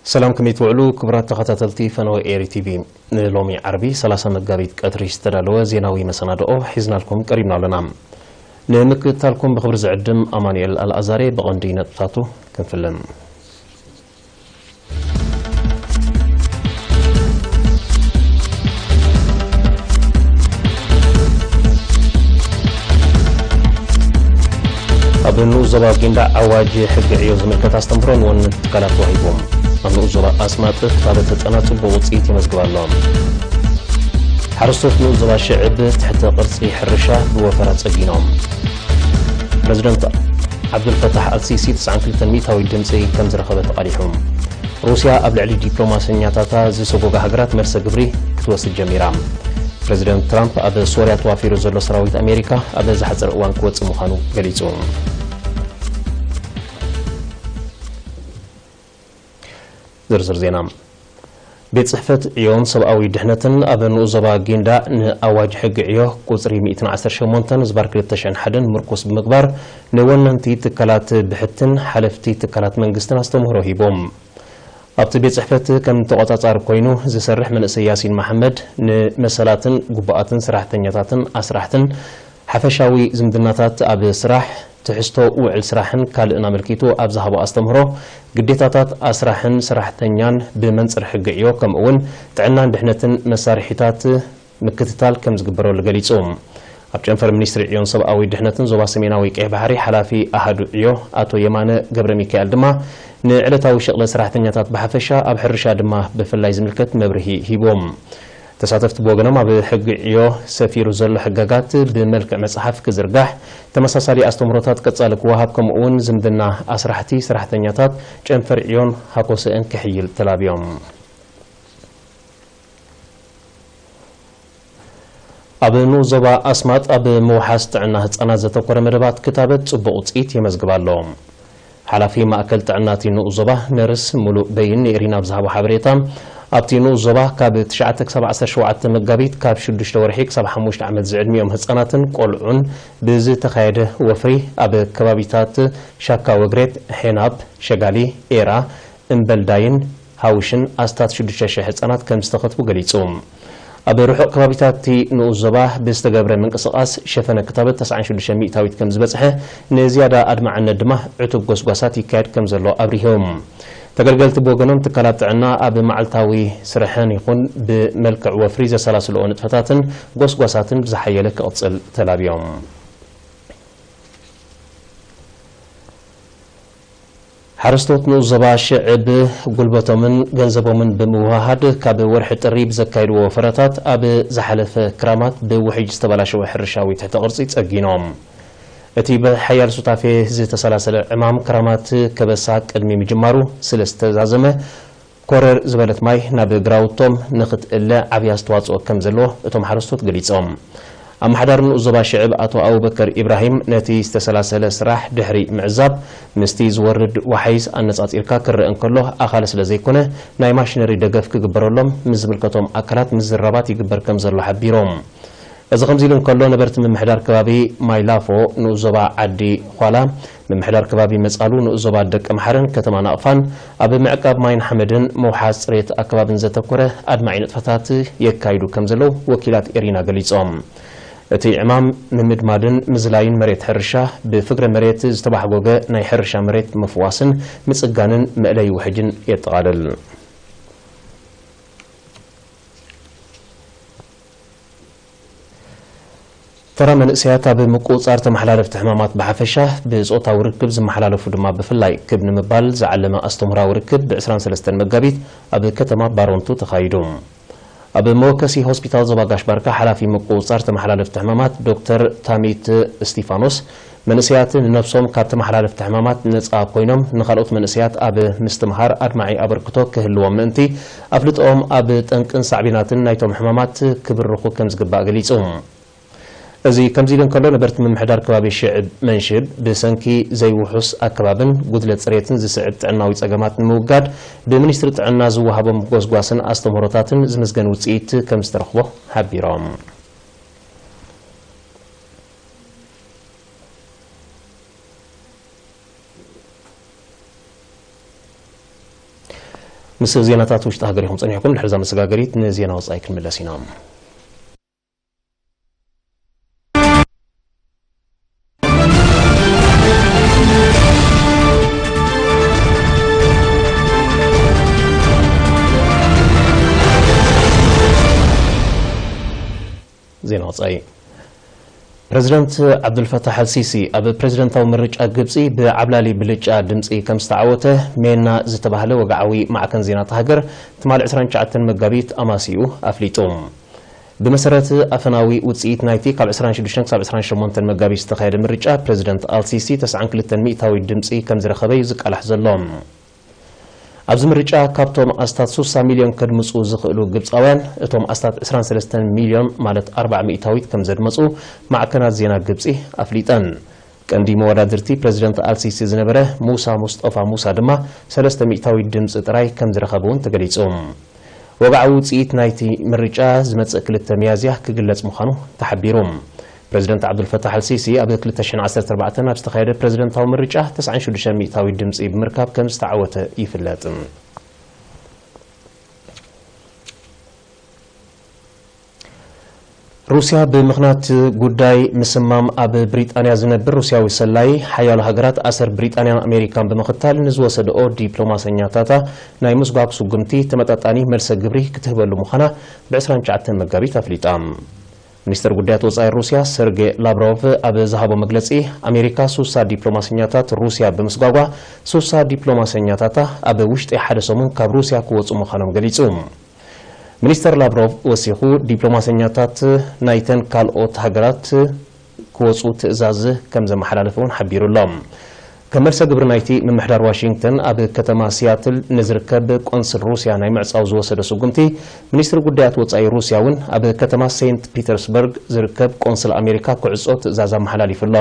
ሰላም፣ ከመይ ትውዕሉ ክቡራት ተኸታተልቲ ፈነወ ኤሪ ቲቪ? ንሎሚ ዓርቢ ሰላሳ መጋቢት ቀትሪ ዝተዳለወ ዜናዊ መሰናድኦ ሒዝናልኩም ቀሪብና ኣለና። ንምክትታልኩም ብኽብሪ ዝዕድም ኣማኑኤል ኣልኣዛሬ። ብቐንዲ ነጥብታቱ ክንፍልን። ኣብ ንኡስ ዞባ ጊንዳዕ ኣዋጅ ሕጊ ዕዮ ዝምልከት ኣስተምህሮ ንወነንቲ ትካላት ተዋሂቦም። ኣብ ንኡስ ዞባ ኣስማጥ ክታበት ህጻናት ጽቡቕ ውጽኢት የመዝግብ ኣሎ። ሓረስቶት ንኡስ ዞባ ሽዕብ ትሕተ ቅርጺ ሕርሻ ብወፈራ ጸጊኖም። ፕረዚደንት ዓብዱልፈታሕ ኣልሲሲ ተስዓን ክልተን ሚእታዊት ድምጺ ከም ዝረኸበ ተቓሊሑ። ሩስያ ኣብ ልዕሊ ዲፕሎማሰኛታታ ዝሰጎጋ ሃገራት መልሰ ግብሪ ክትወስድ ጀሚራ። ፕረዚደንት ትራምፕ ኣብ ሶርያ ተዋፊሩ ዘሎ ሰራዊት ኣሜሪካ ኣብ ዝሓጸረ እዋን ክወጽእ ምዃኑ ገሊጹ። ዝርዝር ዜና። ቤት ጽሕፈት ዕዮን ሰብኣዊ ድሕነትን ኣብ ንኡስ ዞባ ጊንዳዕ ንኣዋጅ ሕጊ ዕዮ ቁጽሪ ሚእትን ዓሰርተ ሸሞንተን ዝባር ክልተ ሽሕን ሓደን ምርኩስ ብምግባር ንወነንቲ ትካላት ብሕትን ሓለፍቲ ትካላት መንግስትን ኣስተምህሮ ሂቦም። ኣብቲ ቤት ጽሕፈት ከም ተቖጻጻሪ ኮይኑ ዝሰርሕ መንእሰይ ያሲን መሓመድ ንመሰላትን ግቡኣትን ሰራሕተኛታትን ኣስራሕትን ሓፈሻዊ ዝምድናታት ኣብ ስራሕ፣ ትሕዝቶ ውዕል ስራሕን ካልእን ኣመልኪቱ ኣብ ዝሃቦ ኣስተምህሮ፣ ግዴታታት ኣስራሕን ሰራሕተኛን ብመንጽር ሕጊ ዕዮ፣ ከምኡ እውን ጥዕናን ድሕነትን መሳርሒታት ምክትታል ከም ዝግበረሉ ገሊጹ። ኣብ ጨንፈር ሚኒስትሪ ዕዮን ሰብኣዊ ድሕነትን ዞባ ሰሜናዊ ቀይሕ ባሕሪ ሓላፊ ኣሃዱ ዕዮ ኣቶ የማነ ገብረ ሚካኤል ድማ ንዕለታዊ ሸቕለ ሰራሕተኛታት ብሓፈሻ ኣብ ሕርሻ ድማ ብፍላይ ዝምልከት መብርሂ ሂቦም። ተሳተፍቲ ብወገኖም ኣብ ሕጊ ዕዮ ሰፊሩ ዘሎ ሕገጋት ብመልክዕ መጽሓፍ ክዝርጋሕ፣ ተመሳሳሊ ኣስተምህሮታት ቀጻሊ ክወሃብ፣ ከምኡ እውን ዝምድና ኣስራሕቲ ሰራሕተኛታት ጨንፈር ዕዮን ሃኮሰእን ክሕይል ተላብዮም። ኣብ ንኡስ ዞባ ኣስማጥ ኣብ ምውሓስ ጥዕና ህጻናት ዘተኮረ መደባት ክታበት ጽቡቕ ውጽኢት የመዝግብ ኣሎ። ሓላፊ ማእከል ጥዕና እቲ ንኡስ ዞባ ነርስ ሙሉእ በይን ንኤሪና ኣብ ዝሃቦ ሓበሬታ፣ ኣብቲ ንኡስ ዞባ ካብ ትሽዓተ ክሳብ ዓሰርተ ሸውዓተ መጋቢት ካብ ሽዱሽተ ወርሒ ክሳብ ሓሙሽተ ዓመት ዝዕድሚኦም ህጻናትን ቆልዑን ብዝተኻየደ ወፍሪ ኣብ ከባቢታት ሻካ ወግሬት፣ ሔናብ፣ ሸጋሊ፣ ኤራ፣ እምበልዳይን ሃውሽን ኣስታት ሽዱሽተ ሽሕ ህጻናት ከም ዝተኸትቡ ገሊጹ። ኣብ ርሑቕ ከባቢታት እቲ ንኡስ ዞባ ብዝተገብረ ምንቅስቓስ ሸፈነ ክታበት ተስዓን ሽዱሽተ ሚእታዊት ከም ዝበጽሐ፣ ንዝያዳ ኣድማዕነት ድማ ዕቱብ ጎስጓሳት ይካየድ ከም ዘሎ ኣብሪሆም። ተገልገልቲ ብወገኖም ትካላት ጥዕና ኣብ መዓልታዊ ስርሐን ይኹን ብመልክዕ ወፍሪ ዘሰላስልኦ ንጥፈታትን ጎስጓሳትን ብዝሓየለ ክቕጽል ተላብዮም። ሓረስቶት ንኡስ ዞባ ሽዕብ ጉልበቶምን ገንዘቦምን ብምውህሃድ ካብ ወርሒ ጥሪ ብዘካየድዎ ወፈራታት ኣብ ዝሓለፈ ክራማት ብውሕጅ ዝተበላሸወ ሕርሻዊ ትሕተ ቅርጺ ጸጊኖም። እቲ ብሓያል ሱታፌ ዝተሰላሰለ ዕማም ክራማት ከበሳ ቅድሚ ምጅማሩ ስለ ዝተዛዘመ፣ ኮረር ዝበለት ማይ ናብ ግራውቶም ንኽትእለ ዓብዪ ኣስተዋጽኦ ከም ዘለዎ እቶም ሓረስቶት ገሊጾም። ኣመሓዳሪ ንኡስ ዞባ ሽዕብ ኣቶ ኣቡበከር ኢብራሂም ነቲ ዝተሰላሰለ ስራሕ ድሕሪ ምዕዛብ፣ ምስቲ ዝወርድ ወሓይዝ ኣነጻጺርካ ክረአ እንከሎ ኣኻሊ ስለ ዘይኮነ፣ ናይ ማሽነሪ ደገፍ ክግበረሎም ምስ ዝምልከቶም ኣካላት ምዝርራባት ይግበር ከም ዘሎ ሓቢሮም። እዚ ከምዚ ኢሉ እንከሎ፣ ነበርቲ ምምሕዳር ከባቢ ማይላፎ ንኡስ ዞባ ዓዲ ዃላ፣ ምምሕዳር ከባቢ መጻሉ ንኡስ ዞባ ደቀ ምሓረን ከተማ ናቕፋን ኣብ ምዕቃብ ማይን ሓመድን ምውሓስ ጽሬት ኣከባብን ዘተኮረ ኣድማዒ ንጥፈታት የካይዱ ከም ዘለዉ ወኪላት ኤሪና ገሊጾም። እቲ ዕማም ንምድማድን ምዝላይን መሬት ሕርሻ፣ ብፍግረ መሬት ዝተባሕጎገ ናይ ሕርሻ መሬት ምፍዋስን ምጽጋንን መእለዪ ውሕጅን የጠቓልል። ተራ መንእሰያት ኣብ ምቁጽጻር ተመሓላለፍቲ ሕማማት ብሓፈሻ፣ ብጾታዊ ርክብ ዝመሓላለፉ ድማ ብፍላይ ክብ ንምባል ዝዓለመ ኣስተምህራዊ ርክብ ብ ዕስራን ሰለስተን መጋቢት ኣብ ከተማ ባሮንቱ ተኻይዱ። ኣብ መወከሲ ሆስፒታል ዞባ ጋሽ ባርካ ሓላፊ ምቁጽጻር ተመሓላለፍቲ ሕማማት ዶክተር ታሚት እስቲፋኖስ፣ መንእሰያት ንነብሶም ካብ ተመሓላለፍቲ ሕማማት ነጻ ኮይኖም ንኻልኦት መንእሰያት ኣብ ምስትምሃር ኣድማዒ ኣበርክቶ ክህልዎም ምእንቲ፣ ኣፍልጦኦም ኣብ ጠንቅን ሳዕቤናትን ናይቶም ሕማማት ክብርኹ ከም ዝግባእ ገሊጹ። እዚ ከምዚ ኢሉ እንከሎ፣ ነበርቲ ምምሕዳር ከባቢ ሽዕብ መንሽብ ብሰንኪ ዘይውሑስ ኣከባብን ጉድለት ጽሬትን ዝስዕብ ጥዕናዊ ጸገማት ንምውጋድ ብሚኒስትሪ ጥዕና ዝወሃቦም ጎስጓስን ኣስተምህሮታትን ዝምዝገን ውጽኢት ከም ዝተረኽቦ ሓቢሮም። ምስ ዜናታት ውሽጢ ሃገር ኢኹም ጸኒሕኩም። ድሕሪ እዛ መሰጋገሪት ንዜና ወጻኢ ክንምለስ ኢና። ዜና ወጻኢ። ፕረዚደንት ዓብዱልፈታሕ ኣልሲሲ ኣብ ፕረዚደንታዊ ምርጫ ግብጺ ብዓብላሊ ብልጫ ድምጺ ከም ዝተዓወተ ሜና ዝተባህለ ወግዓዊ ማዕከን ዜና እታ ሃገር ትማሊ ዕስራን ትሽዓተን መጋቢት ኣማሲኡ ኣፍሊጡ። ብመሰረት ኣፈናዊ ውጽኢት ናይቲ ካብ ዕስራን ሽዱሽተን ክሳብ ዕስራን ሸሞንተን መጋቢት ዝተኻየደ ምርጫ፣ ፕረዚደንት ኣልሲሲ ተስዓን ክልተን ሚእታዊት ድምጺ ከም ዝረኸበ እዩ ዝቃላሕ ዘሎ። ኣብዚ ምርጫ ካብቶም ኣስታት ሱሳ ሚልዮን ከድምጹ ዝኽእሉ ግብጻውያን፣ እቶም ኣስታት ዕስራን ሰለስተን ሚልዮን ማለት ኣርባዓ ሚእታዊት ከም ዘድመጹ ማዕከናት ዜና ግብጺ ኣፍሊጠን። ቀንዲ መወዳድርቲ ፕረዚደንት ኣልሲሲ ዝነበረ ሙሳ ሙስጠፋ ሙሳ ድማ ሰለስተ ሚእታዊት ድምጺ ጥራይ ከም ዝረኸበ እውን ተገሊጹ። ወግዓዊ ውጽኢት ናይቲ ምርጫ ዝመጽእ ክልተ ሚያዝያ ክግለጽ ምዃኑ ተሓቢሩ። ፕረዚደንት ዓብዱልፈታሕ ኣልሲሲ ኣብ ክልተ ሽሕን ዓሰርተ ኣርባዕተን ኣብ ዝተኻየደ ፕረዚደንታዊ ምርጫ ተስዓን ሽዱሽተን ሚእታዊት ድምጺ ብምርካብ ከም ዝተዓወተ ይፍለጥ። ሩስያ ብምኽንያት ጉዳይ ምስማም ኣብ ብሪጣንያ ዝነብር ሩስያዊ ሰላይ፣ ሓያሎ ሃገራት ኣሰር ብሪጣንያን ኣሜሪካን ብምኽታል ንዝወሰድኦ ዲፕሎማሰኛታታ ናይ ምስጓግ ስጉምቲ ተመጣጣኒ መልሰ ግብሪ ክትህበሉ ምዃና ብ ዕስራን ትሽዓተን መጋቢት ኣፍሊጣ። ሚኒስተር ጉዳያት ወጻኢ ሩስያ ሰርጌ ላቭሮቭ ኣብ ዝሃቦ መግለጺ፣ ኣሜሪካ ሱሳ ዲፕሎማሰኛታት ሩስያ ብምስጓጓ፣ ሱሳ ዲፕሎማሰኛታታ ኣብ ውሽጢ ሓደ ሰሙን ካብ ሩስያ ክወጹ ምዃኖም ገሊጹ። ሚኒስተር ላቭሮቭ ወሲኹ፣ ዲፕሎማሰኛታት ናይተን ካልኦት ሃገራት ክወጹ ትእዛዝ ከም ዘመሓላለፈ እውን ሓቢሩ ኣሎ። ከም መልሰ ግብሪ ናይቲ ምምሕዳር ዋሽንግተን ኣብ ከተማ ሲያትል ንዝርከብ ቆንስል ሩስያ ናይ ምዕጻው ዝወሰዶ ስጉምቲ፣ ሚኒስትሪ ጉዳያት ወጻኢ ሩስያ እውን ኣብ ከተማ ሴንት ፒተርስበርግ ዝርከብ ቆንስል ኣሜሪካ ክዕጾ ትእዛዝ ኣመሓላሊፉ ኣሎ።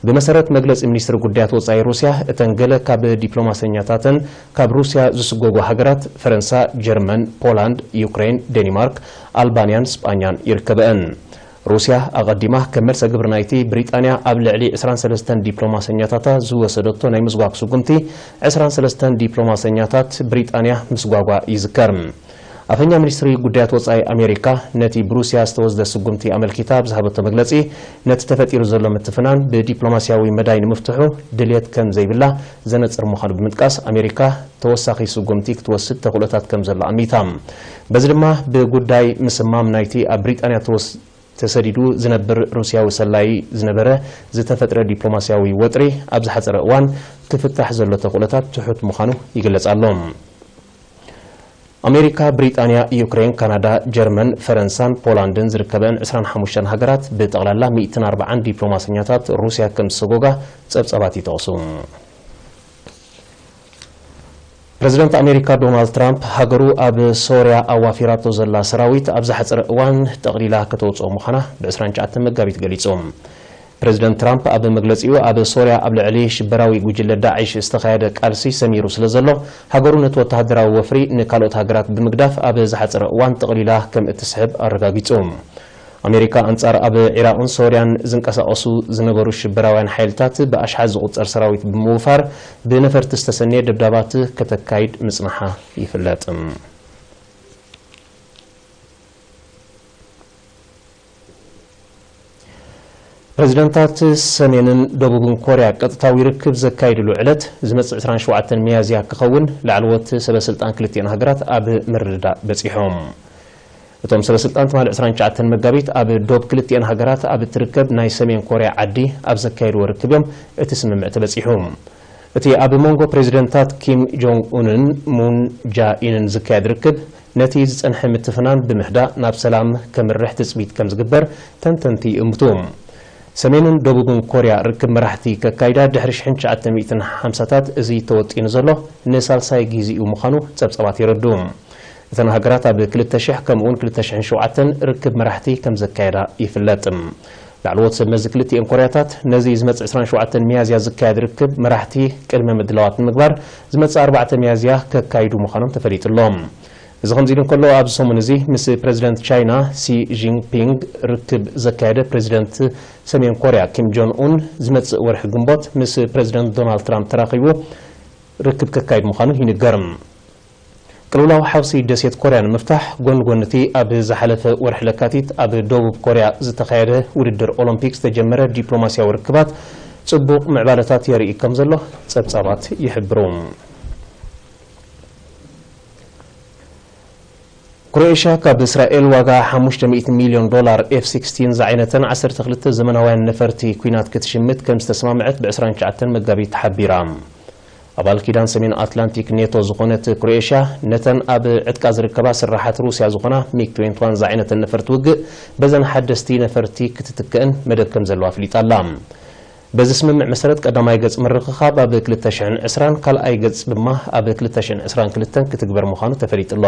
ብመሰረት መግለጺ ሚኒስትሪ ጉዳያት ወጻኢ ሩስያ፣ እተን ገለ ካብ ዲፕሎማሰኛታተን ካብ ሩስያ ዝስጎጉ ሃገራት ፈረንሳ፣ ጀርመን፣ ፖላንድ፣ ዩክሬን፣ ዴኒማርክ፣ ኣልባንያን ስጳኛን ይርከበአን። ሩስያ ኣቐዲማ ከም መልሰ ግብሪ ናይቲ ብሪጣንያ ኣብ ልዕሊ ዕስራን ሰለስተን ዲፕሎማሰኛታታ ዝወሰደቶ ናይ ምስጓግ ስጉምቲ፣ ዕስራን ሰለስተን ዲፕሎማሰኛታት ብሪጣንያ ምስጓጓ ይዝከር። ኣፈኛ ሚኒስትሪ ጉዳያት ወጻኢ ኣሜሪካ ነቲ ብሩስያ ዝተወስደ ስጉምቲ ኣመልኪታ ኣብ ዝሃበቶ መግለጺ፣ ነቲ ተፈጢሩ ዘሎ ምትፍናን ብዲፕሎማስያዊ መዳይ ንምፍትሑ ድልየት ከም ዘይብላ ዘነጽር ምዃኑ ብምጥቃስ፣ ኣሜሪካ ተወሳኺ ስጉምቲ ክትወስድ ተኽእሎታት ከም ዘሎ ኣሚታ። በዚ ድማ ብጉዳይ ምስማም ናይቲ ኣብ ብሪጣንያ ተወስ-፣ ተሰዲዱ ዝነብር ሩስያዊ ሰላይ ዝነበረ ዝተፈጥረ ዲፕሎማስያዊ ወጥሪ ኣብ ዝሓጸረ እዋን ክፍታሕ ዘሎ ተኽእሎታት ትሑት ምዃኑ ይግለጽ ኣሎ። ኣሜሪካ፣ ብሪጣንያ፣ ዩክሬን፣ ካናዳ፣ ጀርመን፣ ፈረንሳን ፖላንድን ዝርከበአን ዕስራን ሓሙሽተን ሃገራት ብጠቕላላ ሚእትን ኣርባዓን ዲፕሎማሰኛታት ሩስያ ከም ዝሰጎጋ ጸብጻባት ይጠቕሱ። ፕረዚደንት ኣሜሪካ ዶናልድ ትራምፕ፣ ሃገሩ ኣብ ሶርያ ኣዋፊራቶ ዘላ ሰራዊት ኣብ ዝሓጸረ እዋን ጠቕሊላ ከተውጽኦ ምዃና ብ ዕስራን ትሽዓተን መጋቢት ገሊጹ። ፕረዚደንት ትራምፕ ኣብ መግለጺኡ፣ ኣብ ሶርያ ኣብ ልዕሊ ሽበራዊ ጉጅለ ዳዕሽ ዝተኻየደ ቃልሲ ሰሚሩ ስለ ዘሎ፣ ሃገሩ ነቲ ወተሃደራዊ ወፍሪ ንካልኦት ሃገራት ብምግዳፍ ኣብ ዝሓጸረ እዋን ጠቕሊላ ከም እትስሕብ ኣረጋጊጹ። ኣሜሪካ ኣንጻር ኣብ ዒራቕን ሶርያን ዝንቀሳቐሱ ዝነበሩ ሽበራውያን ሓይልታት ብኣሽሓት ዝቑጸር ሰራዊት ብምውፋር ብነፈርቲ ዝተሰነየ ደብዳባት ከተካይድ ምጽንሓ ይፍለጥ። ፕረዚደንታት ሰሜንን ደቡብን ኮርያ ቀጥታዊ ርክብ ዘካይድሉ ዕለት ዝመጽእ ዕስራን ሸውዓተን ሚያዝያ ክኸውን ላዕለዎት ሰበ ስልጣን ክልቲኤን ሃገራት ኣብ ምርድዳእ በጺሖም። እቶም ሰበ ስልጣን ትማሊ ዕስራን ትሽዓተን መጋቢት ኣብ ዶብ ክልቲኤን ሃገራት ኣብ እትርከብ ናይ ሰሜን ኮርያ ዓዲ ኣብ ዘካየድዎ ርክብ እዮም እቲ ስምምዕ ተበጺሑ። እቲ ኣብ መንጎ ፕሬዚደንታት ኪም ጆንግ ኡንን ሙን ጃ ኢንን ዝካየድ ርክብ፣ ነቲ ዝጸንሐ ምትፍናን ብምህዳእ ናብ ሰላም ከምርሕ ትጽቢት ከም ዝግበር ተንተንቲ ይእምቱ። ሰሜንን ደቡብን ኮርያ ርክብ መራሕቲ ከካይዳ ድሕሪ ሽሕን ትሽዓተ ሚእትን ሓምሳታት እዚ ተወጢኑ ዘሎ ንሳልሳይ ግዜኡ ምዃኑ ጸብጻባት የረድኡ። እተን ሃገራት ኣብ ክልተ ሽሕ ከምኡውን ክልተ ሽሕን ሸውዓተን ርክብ መራሕቲ ከም ዘካየዳ ይፍለጥ። ላዕለዎት ሰብ መዚ ክልቲኤን ኮርያታት፣ ነዚ ዝመጽእ ዕስራን ሸውዓተን ሚያዝያ ዝካየድ ርክብ መራሕቲ ቅድመ ምድላዋት ንምግባር ዝመጽእ ኣርባዕተ ሚያዝያ ከካይዱ ምዃኖም ተፈሊጡ ኣሎ። እዚ ከምዚ ኢሉ እንከሎ፣ ኣብዚ ሰሙን እዚ ምስ ፕረዚደንት ቻይና ሲ ጂንፒንግ ርክብ ዘካየደ ፕረዚደንት ሰሜን ኮርያ ኪም ጆን ኡን፣ ዝመጽእ ወርሒ ግንቦት ምስ ፕረዚደንት ዶናልድ ትራምፕ ተራኺቡ ርክብ ከካይድ ምዃኑ ይንገር። ቅልውላው ሓውሲ ደሴት ኮርያ ንምፍታሕ፣ ጎን ጎን እቲ ኣብ ዝሓለፈ ወርሒ ለካቲት ኣብ ደቡብ ኮርያ ዝተኻየደ ውድድር ኦሎምፒክ ዝተጀመረ ዲፕሎማስያዊ ርክባት፣ ጽቡቕ ምዕባለታት የርኢ ከም ዘሎ ጸብጻባት ይሕብሩ። ክሮኤሽያ ካብ እስራኤል ዋጋ ሓሙሽተ ሚእቲ ሚልዮን ዶላር ኤፍ ሲክስቲን ዝዓይነተን ዓሰርተ ክልተ ዘመናውያን ነፈርቲ ኲናት ክትሽምት ከም ዝተስማምዐት ብ ዕስራን ትሽዓተን መጋቢት ሓቢራ። ኣባል ኪዳን ሰሜን ኣትላንቲክ ኔቶ ዝኾነት ክሮኤሽያ፣ ነተን ኣብ ዕጥቃ ዝርከባ ስራሓት ሩስያ ዝኾና ሚግ ትዌንቲ ዋን ዝዓይነተን ነፈርቲ ውግእ በዘን ሓደስቲ ነፈርቲ ክትትክእን መደብ ከም ዘለዋ ኣፍሊጣ ኣላ። በዚ ስምምዕ መሰረት፣ ቀዳማይ ገጽ ምርኽኻብ ኣብ ክልተ ሽሕን ዕስራን፣ ካልኣይ ገጽ ድማ ኣብ ክልተ ሽሕን ዕስራን ክልተን ክትግበር ምዃኑ ተፈሊጡ ኣሎ።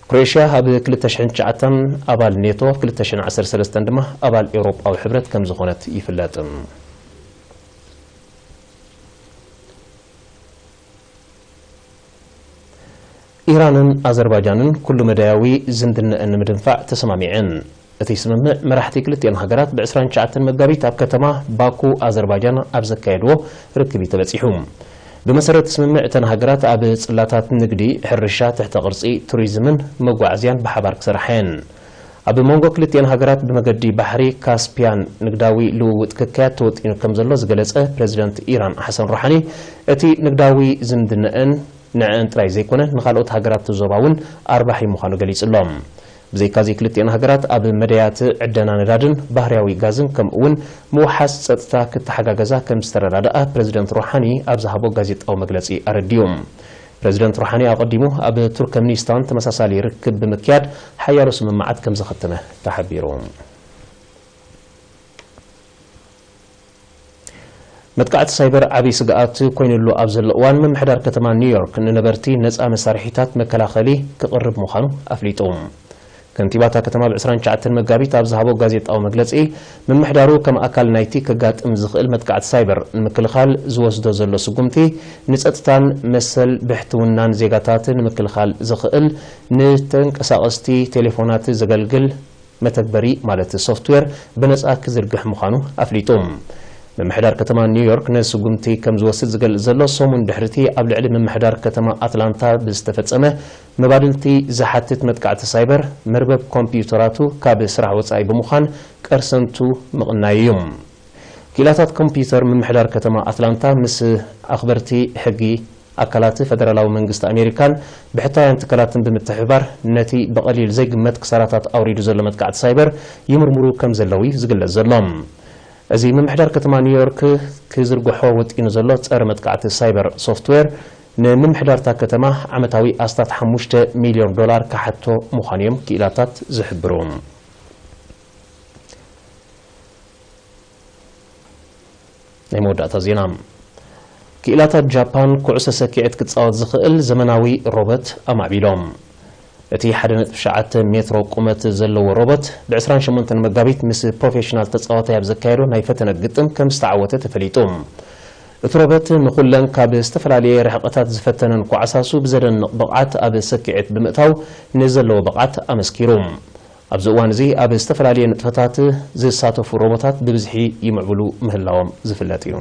ክሮኤሽያ ኣብ ክልተ ሽሕን ትሽዓተን ኣባል ኔቶ፣ ክልተ ሽሕን ዓሰርተ ሰለስተን ድማ ኣባል ኤውሮጳዊ ሕብረት ከም ዝኾነት ይፍለጥ። ኢራንን ኣዘርባጃንን ኩሉ መዳያዊ ዝምድነአን ንምድንፋዕ ተሰማሚዐን። እቲ ስምምዕ፣ መራሕቲ ክልቲኣን ሃገራት ብ ዕስራን ትሽዓተን መጋቢት ኣብ ከተማ ባኩ ኣዘርባጃን ኣብ ዘካየድዎ ርክብ እዩ ተበጺሑ። ብመሰረት ስምምዕ፣ እተን ሃገራት ኣብ ጽላታት ንግዲ፣ ሕርሻ፣ ትሕተ ቅርጺ፣ ቱሪዝምን መጓዓዝያን ብሓባር ክሰርሓ እየን። ኣብ መንጎ ክልቲኣን ሃገራት ብመገዲ ባሕሪ ካስፒያን ንግዳዊ ልውውጥ ክካየድ ተወጢኑ ከም ዘሎ ዝገለጸ ፕረዚደንት ኢራን ሓሰን ሮሓኒ፣ እቲ ንግዳዊ ዝምድነአን ንዐን ጥራይ ዘይኮነ፣ ንኻልኦት ሃገራት እቲ ዞባ እውን ኣርባሒ ምዃኑ ገሊጹ ኣሎ። ብዘይካዚ፣ ክልቲኣን ሃገራት ኣብ መዳያት ዕደና ነዳድን ባህርያዊ ጋዝን፣ ከምኡ እውን ምውሓስ ጸጥታ ክተሓጋገዛ ከም ዝተረዳድኣ ፕረዚደንት ሮሓኒ ኣብ ዝሃቦ ጋዜጣዊ መግለጺ ኣረዲኡ። ፕረዚደንት ሮሓኒ ኣቐዲሙ ኣብ ቱርከምኒስታን ተመሳሳሊ ርክብ ብምክያድ ሓያሎ ስምምዓት ከም ዘኸተመ ተሓቢሩ። መጥቃዕቲ ሳይበር ዓብዪ ስግኣት ኮይኑሉ ኣብ ዘሎ እዋን፣ ምምሕዳር ከተማ ኒውዮርክ ንነበርቲ ነጻ መሳርሒታት መከላኸሊ ክቕርብ ምዃኑ ኣፍሊጡ። ከንቲባ እታ ከተማ ብ ዕስራን ትሽዓተን መጋቢት ኣብ ዝሃቦ ጋዜጣዊ መግለጺ፣ ምምሕዳሩ ከም ኣካል ናይቲ ከጋጥም ዝኽእል መጥቃዕቲ ሳይበር ንምክልኻል ዝወስዶ ዘሎ ስጉምቲ፣ ንጸጥታን መሰል ብሕትውናን ዜጋታት ንምክልኻል ዝኽእል፣ ንተንቀሳቐስቲ ቴሌፎናት ዘገልግል መተግበሪ፣ ማለት ሶፍትዌር፣ ብነጻ ክዝርግሕ ምዃኑ ኣፍሊጡ። ምምሕዳር ከተማ ኒውዮርክ ነዚ ስጉምቲ ከም ዝወስድ ዝገልጽ ዘሎ፣ ሰሙን ድሕሪቲ ኣብ ልዕሊ ምምሕዳር ከተማ ኣትላንታ ብዝተፈጸመ መባድልቲ ዝሓትት መጥቃዕቲ ሳይበር፣ መርበብ ኮምፒውተራቱ ካብ ስራሕ ወጻኢ ብምዃን ቀርሰንቱ ምቕናዩ እዩ። ክኢላታት ኮምፒውተር ምምሕዳር ከተማ ኣትላንታ ምስ ኣኽበርቲ ሕጊ ኣካላት ፈደራላዊ መንግስቲ ኣሜሪካን ብሕታውያን ትካላትን ብምትሕብባር፣ ነቲ ብቐሊል ዘይግመት ክሳራታት ኣውሪዱ ዘሎ መጥቃዕቲ ሳይበር ይምርምሩ ከም ዘለዉ እዩ ዝግለጽ ዘሎ። እዚ ምምሕዳር ከተማ ኒውዮርክ ክዝርግሖ ወጢኑ ዘሎ ጸረ መጥቃዕቲ ሳይበር ሶፍትዌር፣ ንምምሕዳርታ ከተማ ዓመታዊ ኣስታት ሓሙሽተ ሚልዮን ዶላር ክሓቶ ምዃኑ እዮም ክኢላታት ዝሕብሩ። ናይ መወዳእታ ዜና። ክኢላታት ጃፓን ኩዕሶ ሰኪዐት ክጻወት ዝኽእል ዘመናዊ ሮቦት ኣማዕቢሎም። እቲ ሓደ ነጥቢ ትሽዓተ ሜትሮ ቁመት ዘለዎ ሮቦት፣ ብ ዕስራን ሸሞንተን መጋቢት ምስ ፕሮፌሽናል ተጻዋታይ ኣብ ዘካየዶ ናይ ፈተነ ግጥም ከም ዝተዓወተ ተፈሊጡ። እቲ ሮቦት፣ ንኹለን ካብ ዝተፈላለየ ርሕቀታት ዝፈተነን ኳዕሳሱ ብዘደንቕ ብቕዓት ኣብ ሰኪዐት ብምእታው፣ ንዘለዎ ብቕዓት ኣመስኪሩ። ኣብዚ እዋን እዚ ኣብ ዝተፈላለየ ንጥፈታት ዝሳተፉ ሮቦታት ብብዝሒ ይምዕብሉ ምህላዎም ዝፍለጥ እዩ።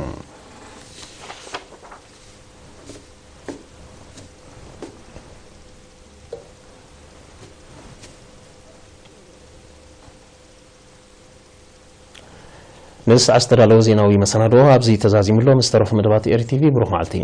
ነዚ ሰዓት ዝተዳለወ ዜናዊ መሰናድኦ ኣብዚ ተዛዚሙ ኣሎ። ምስ ተረፉ መደባት ኤሪ ቲቪ፣ ብሩኽ መዓልቲ።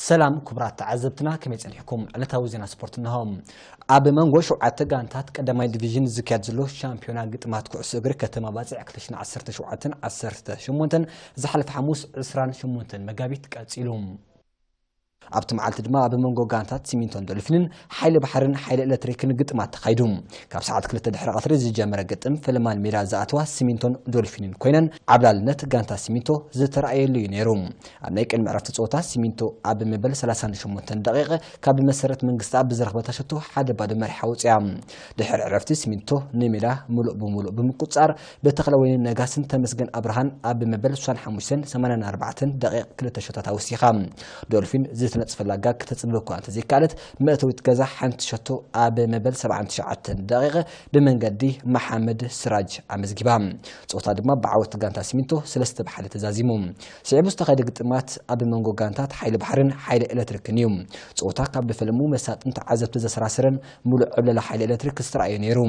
ሰላም ክቡራት ተዓዘብትና፣ ከመይ ጸኒሕኩም? ዕለታዊ ዜና ስፖርት እንሆ። ኣብ መንጎ ሸውዓተ ጋንታት ቀዳማይ ዲቪዥን ዝካየድ ዘሎ ሻምፒዮና ግጥማት ኩዕሶ እግሪ ከተማ ባጽዕ ክልተ ሽሕን ዓሰርተ ሸውዓተን ዓሰርተ ሸሞንተን ዝሓለፈ ሓሙስ ዕስራን ሸሞንተን መጋቢት ቀጺሉ። ኣብቲ መዓልቲ ድማ ኣብ መንጎ ጋንታት ሲሚንቶን ዶልፊንን ሓይሊ ባሕርን ሓይሊ ኤሌክትሪክን ግጥማት ተኻይዱ። ካብ ሰዓት ክልተ ድሕሪ ቀትሪ ዝጀመረ ግጥም፣ ፈለማን ሜዳ ዝኣተዋ ሲሚንቶን ዶልፊንን ኮይነን፣ ዓብላልነት ጋንታ ሲሚንቶ ዝተረኣየሉ እዩ ነይሩ። ኣብ ናይ ቅድሚ ዕረፍቲ ጸወታ፣ ሲሚንቶ ኣብ መበል ሰላሳን ሸሞንተን ደቂቕ ካብ መሰረት መንግስቲ ኣብ ብዝረኽበታ ሸቶ ሓደ ባዶ መሪሓ ወጽያ። ድሕሪ ዕረፍቲ፣ ሲሚንቶ ንሜዳ ምሉእ ብምሉእ ብምቁጻር፣ ብተኽለወይኒ ነጋስን ተመስገን ኣብርሃን ኣብ መበል ስሳን ሓሙሽተን ሰማንያን ኣርባዕተን ደቂቕ ክልተ ሸቶታት ኣወሲኻ። ዶልፊን ዝተነጽፈላ ጋግ ከተጽብብ እኳ እንተዘይከኣለት፣ መእተዊት ገዛ ሓንቲ ሸቶ ኣብ መበል ሰብዓን ትሽዓተን ደቂቕ ብመንገዲ መሓመድ ስራጅ ኣመዝጊባ። ጸወታ ድማ ብዓወት ጋንታ ሲሚንቶ ሰለስተ ብ ሓደ ተዛዚሙ። ስዒቡ ዝተኻየደ ግጥማት ኣብ መንጎ ጋንታት ሓይሊ ባሕርን ሓይሊ ኤሌክትሪክን እዩ። ጸወታ ካብ ብፈለሙ መሳጥን ተዓዘብቲ ዘሰራሰረን ምሉእ ዕብለላ ሓይሊ ኤሌክትሪክ ዝተራእየ ነይሩ።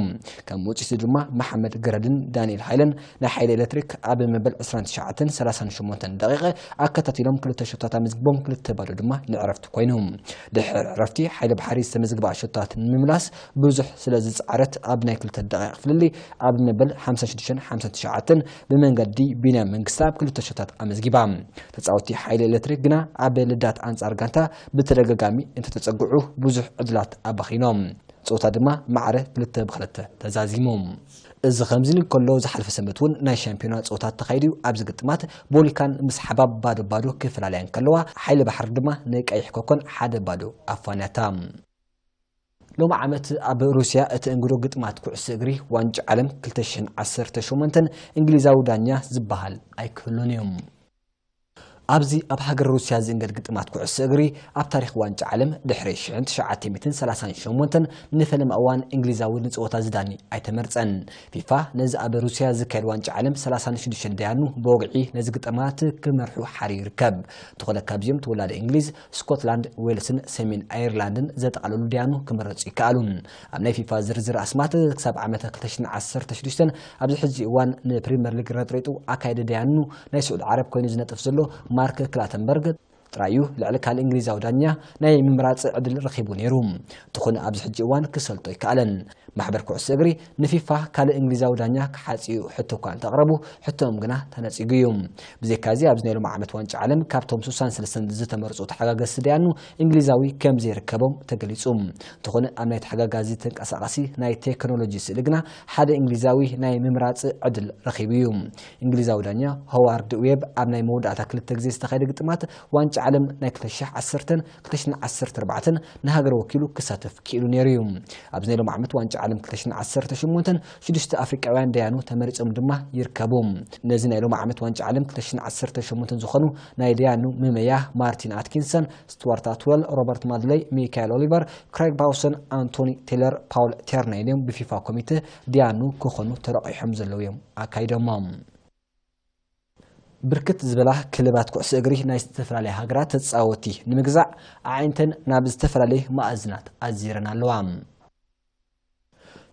ከም ውጽኢቱ ድማ መሓመድ ገረድን ዳንኤል ሃይለን ናይ ሓይሊ ኤሌክትሪክ ኣብ መበል ዕስራን ትሽዓተን ሰላሳን ሸሞንተን ደቂቕ ኣከታቲሎም ክልተ ሸቶታት ኣመዝጊቦም፣ ክልተ ባዶ ድማ ንዕረፍቲ ኮይኑ። ድሕሪ ዕረፍቲ፣ ሓይሊ ባሕሪ ዝተመዝግባ ሸቶታት ንምምላስ ብዙሕ ስለ ዝጸዓረት፣ ኣብ ናይ ክልተ ደቂቕ ፍልልይ ኣብ መበል ሓምሳን ሽዱሽተን ሓምሳን ትሽዓተን ብመንገዲ ቢንያም መንግስታ ኣብ ክልተ ሸቶታት ኣመዝጊባ። ተጻወትቲ ሓይሊ ኤሌክትሪክ ግና ኣብ ልዳት ኣንጻር ጋንታ ብተደጋጋሚ እንተተጸግዑ ብዙሕ ዕድላት ኣባኺኖም። ጸወታ ድማ ማዕረ ክልተ ብ ክልተ ተዛዚሙ። እዚ ከምዚ ኢሉ እንከሎ፣ ዝሓለፈ ሰንበት እውን ናይ ሻምፒዮና ጸወታት ተኻይዱ እዩ። ኣብዚ ግጥማት ቦሊካን ምስ ሓባብ ባዶ ባዶ ክፈላለያ እንከለዋ፣ ሓይሊ ባሕሪ ድማ ንቀይሕ ኮኮን ሓደ ባዶ ኣፋንያታ። ሎሚ ዓመት ኣብ ሩስያ እተእንግዶ ግጥማት ኩዕሶ እግሪ ዋንጫ ዓለም ክልተ ሽሕን ዓሰርተ ሸሞንተን እንግሊዛዊ ዳኛ ዝበሃል ኣይክህሉን እዩ። ኣብዚ ኣብ ሃገር ሩስያ ዝእንገድ ግጥማት ኩዕሶ እግሪ ኣብ ታሪኽ ዋንጫ ዓለም ድሕሪ ሽሕን ትሽዓተ ሚእትን ሰላሳን ሸሞንተን ንፈለማ እዋን እንግሊዛዊ ንጸወታ ዝዳኒ ኣይተመርጸን። ፊፋ ነዚ ኣብ ሩስያ ዝካየድ ዋንጫ ዓለም ሰላሳን ሽዱሽተን ደያኑ ብወግዒ ነዚ ግጥማት ክመርሑ ሓርዩ ይርከብ። እንተኾነ ካብዚኦም ተወላዲ እንግሊዝ፣ ስኮትላንድ፣ ዌልስን ሰሜን ኣየርላንድን ዘጠቓለሉ ደያኑ ክምረጹ ይከኣሉ። ኣብ ናይ ፊፋ ዝርዝር ኣስማት ክሳብ ዓመተ ክልተ ሽሕን ዓሰርተ ሽዱሽተን ኣብዚ ሕጂ እዋን ንፕሪምየር ሊግ ረጥሪጡ ኣካየዲ ደያኑ ናይ ስዑዲ ዓረብ ኮይኑ ዝነጥፍ ዘሎ ማርክ ክላተንበርግ ጥራይ እዩ ልዕሊ ካልእ እንግሊዛዊ ዳኛ ናይ ምምራጽ ዕድል ረኺቡ ነይሩ። እንተኾነ ኣብዚ ሕጂ እዋን ክሰልጦ ኣይከኣለን። ማሕበር ኩዕሶ እግሪ ንፊፋ ካልእ እንግሊዛዊ ዳኛ ክሓጽዩ ሕቶ እኳ እንተቕረቡ፣ ሕቶኦም ግና ተነጺጉ እዩ። ብዘይካዚ ኣብዚ ናይ ሎሚ ዓመት ዋንጫ ዓለም ካብቶም ስሳን ሰለስተን ዝተመርጹ ተሓጋገዝቲ ደያኑ እንግሊዛዊ ከም ዘይርከቦም ተገሊጹ። እንተኾነ ኣብ ናይ ተሓጋጋዚ ተንቀሳቓሲ ናይ ቴክኖሎጂ ስእሊ ግና ሓደ እንግሊዛዊ ናይ ምምራጽ ዕድል ረኺቡ እዩ። እንግሊዛዊ ዳኛ ሆዋርድ ዌብ ኣብ ናይ መወዳእታ ክልተ ግዜ ዝተኻየደ ግጥማት ዋንጫ ዓለም ናይ ክልተ ሽሕን ዓሰርተን ክልተ ሽሕን ዓሰርተ ኣርባዕተን ንሃገሩ ወኪሉ ክሳተፍ ክኢሉ ነይሩ እዩ። ኣብዚ ናይ ሎሚ ዓመት ዋንጫ ዓለም ክልተ ሽሕን ዓሰርተ ሸሞንተን ሽዱሽተ ኣፍሪቃውያን ደያኑ ተመሪጾም ድማ ይርከቡ። ነዚ ናይ ሎሚ ዓመት ዋንጫ ዓለም ክልተ ሽሕን ዓሰርተ ሸሞንተን ዝኾኑ ናይ ደያኑ መመያ ማርቲን ኣትኪንሰን፣ ስቱዋርት ኣትወል፣ ሮበርት ማድለይ፣ ሚካኤል ኦሊቨር፣ ክሬግ ባውሰን፣ ኣንቶኒ ቴለር፣ ፓውል ቴርናይን እዮም ብፊፋ ኮሚቴ ደያኑ ክኾኑ ተረቂሖም ዘለዉ እዮም ኣካይዶሞም። ብርክት ዝበላ ክለባት ኩዕሶ እግሪ ናይ ዝተፈላለያ ሃገራት ተጻወቲ ንምግዛእ ኣዒንተን ናብ ዝተፈላለየ መኣዝናት ኣዚረን ኣለዋ።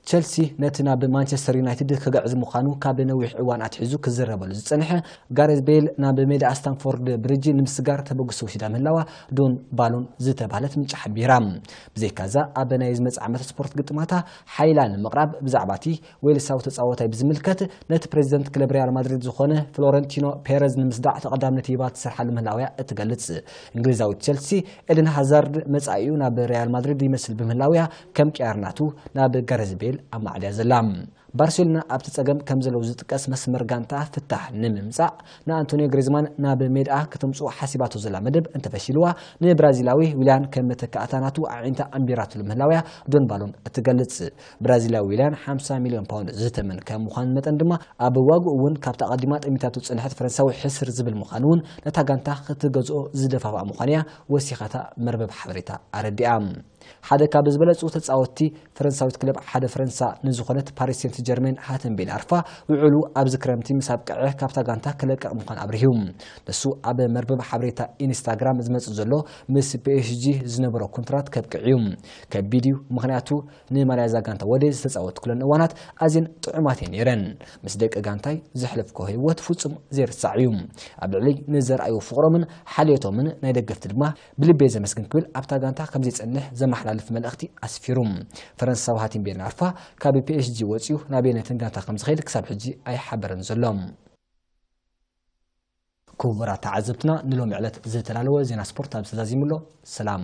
ቸልሲ ነቲ ናብ ማንቸስተር ዩናይትድ ክግዕዝ ምዃኑ ካብ ነዊሕ እዋን ኣትሒዙ ክዝረበሉ ዝጸንሐ ጋሬዝ ቤል ናብ ሜዳ ስታንፎርድ ብሪጅ ንምስጋር ተበግሶ ወሲዳ ምህላዋ ዶን ባሎን ዝተባህለት ምንጪ ሓቢራ። ብዘይካዛ ኣብ ናይ ዝመጽእ ዓመት ስፖርት ግጥማታ ሓይላ ንምቕራብ ብዛዕባ እቲ ዌልሳዊ ተጻዋታይ ብዝምልከት ነቲ ፕሬዚደንት ክለብ ሪያል ማድሪድ ዝኾነ ፍሎረንቲኖ ፔረዝ ንምስዳዕ ተቐዳምነት ሂባ ትሰርሓሉ ምህላውያ እትገልጽ እንግሊዛዊት ቸልሲ፣ ኤደን ሃዛርድ መጻኢኡ ናብ ሪያል ማድሪድ ይመስል ብምህላውያ ከም ቅያር ናቱ ናብ ጋረዝ ቤል ኣማዕድያ ዘላ። ባርሴሎና ኣብቲ ጸገም ከም ዘለዉ ዝጥቀስ መስመር ጋንታ ፍታሕ ንምምጻእ ንኣንቶኒዮ ግሪዝማን ናብ ሜድኣ ከተምጽኦ ሓሲባቶ ዘላ መደብ እንተፈሺልዋ፣ ንብራዚላዊ ዊልያን ከም መተካእታ ናቱ ኣዒንታ ኣንቢራትሉ ምህላውያ ዶን ባሎን እትገልጽ። ብራዚላዊ ዊልያን ሓምሳ ሚልዮን ፓውንድ ዝተመን ከም ምዃኑ መጠን ድማ፣ ኣብ ዋግኡ እውን ካብታ ኣቐዲማ ጠሚታቶ ዝጸንሐት ፈረንሳዊ ሕስር ዝብል ምዃኑ እውን ነታ ጋንታ ክትገዝኦ ዝደፋፍኣ ምዃኑ እያ ወሲኻታ መርበብ ሓበሬታ ኣረዲኣ። ሓደ ካብ ዝበለጹ ተጻወትቲ ፈረንሳዊት ክለብ ሓደ ፈረንሳ ንዝኾነት ፓሪስ ሴንት ጀርሜን ሃተንቤል ኣርፋ፣ ውዕሉ ኣብዚ ክረምቲ ምስ ኣብቅዐ ካብታ ጋንታ ክለቅቕ ምዃኑ ኣብሪሁ። ንሱ ኣብ መርበብ ሓበሬታ ኢንስታግራም ዝመጽእ ዘሎ ምስ ፒኤስጂ ዝነበሮ ኮንትራት ከብቅዕ እዩ። ከቢድ እዩ፣ ምኽንያቱ ንማልያ እዛ ጋንታ ወደ ዝተጻወትኩለን እዋናት ኣዝየን ጥዑማት እየን ነይረን። ምስ ደቂ ጋንታይ ዘሕለፍኩ ህይወት ፍጹም ዘይርሳዕ እዩ። ኣብ ልዕሊ ንዘርኣዩ ፍቕሮምን ሓልዮቶምን ናይ ደገፍቲ ድማ ብልቤ ዘመስግን ክብል ኣብታ ጋንታ ከም ዘይጸንሕ ዘመሓላልፍ መልእኽቲ ኣስፊሩ። ፈረንሳዊ ሃቲም ቤን ኣርፋ ካብ ፒኤስጂ ወጺኡ ናበየነይትን ጋንታ ከም ዝኸይድ ክሳብ ሕጂ ኣይሓበረን ዘሎ። ክቡራት ተዓዘብትና፣ ንሎሚ ዕለት ዝተዳለወ ዜና ስፖርት ኣብዚ ተዛዚሙ ኣሎ። ሰላም።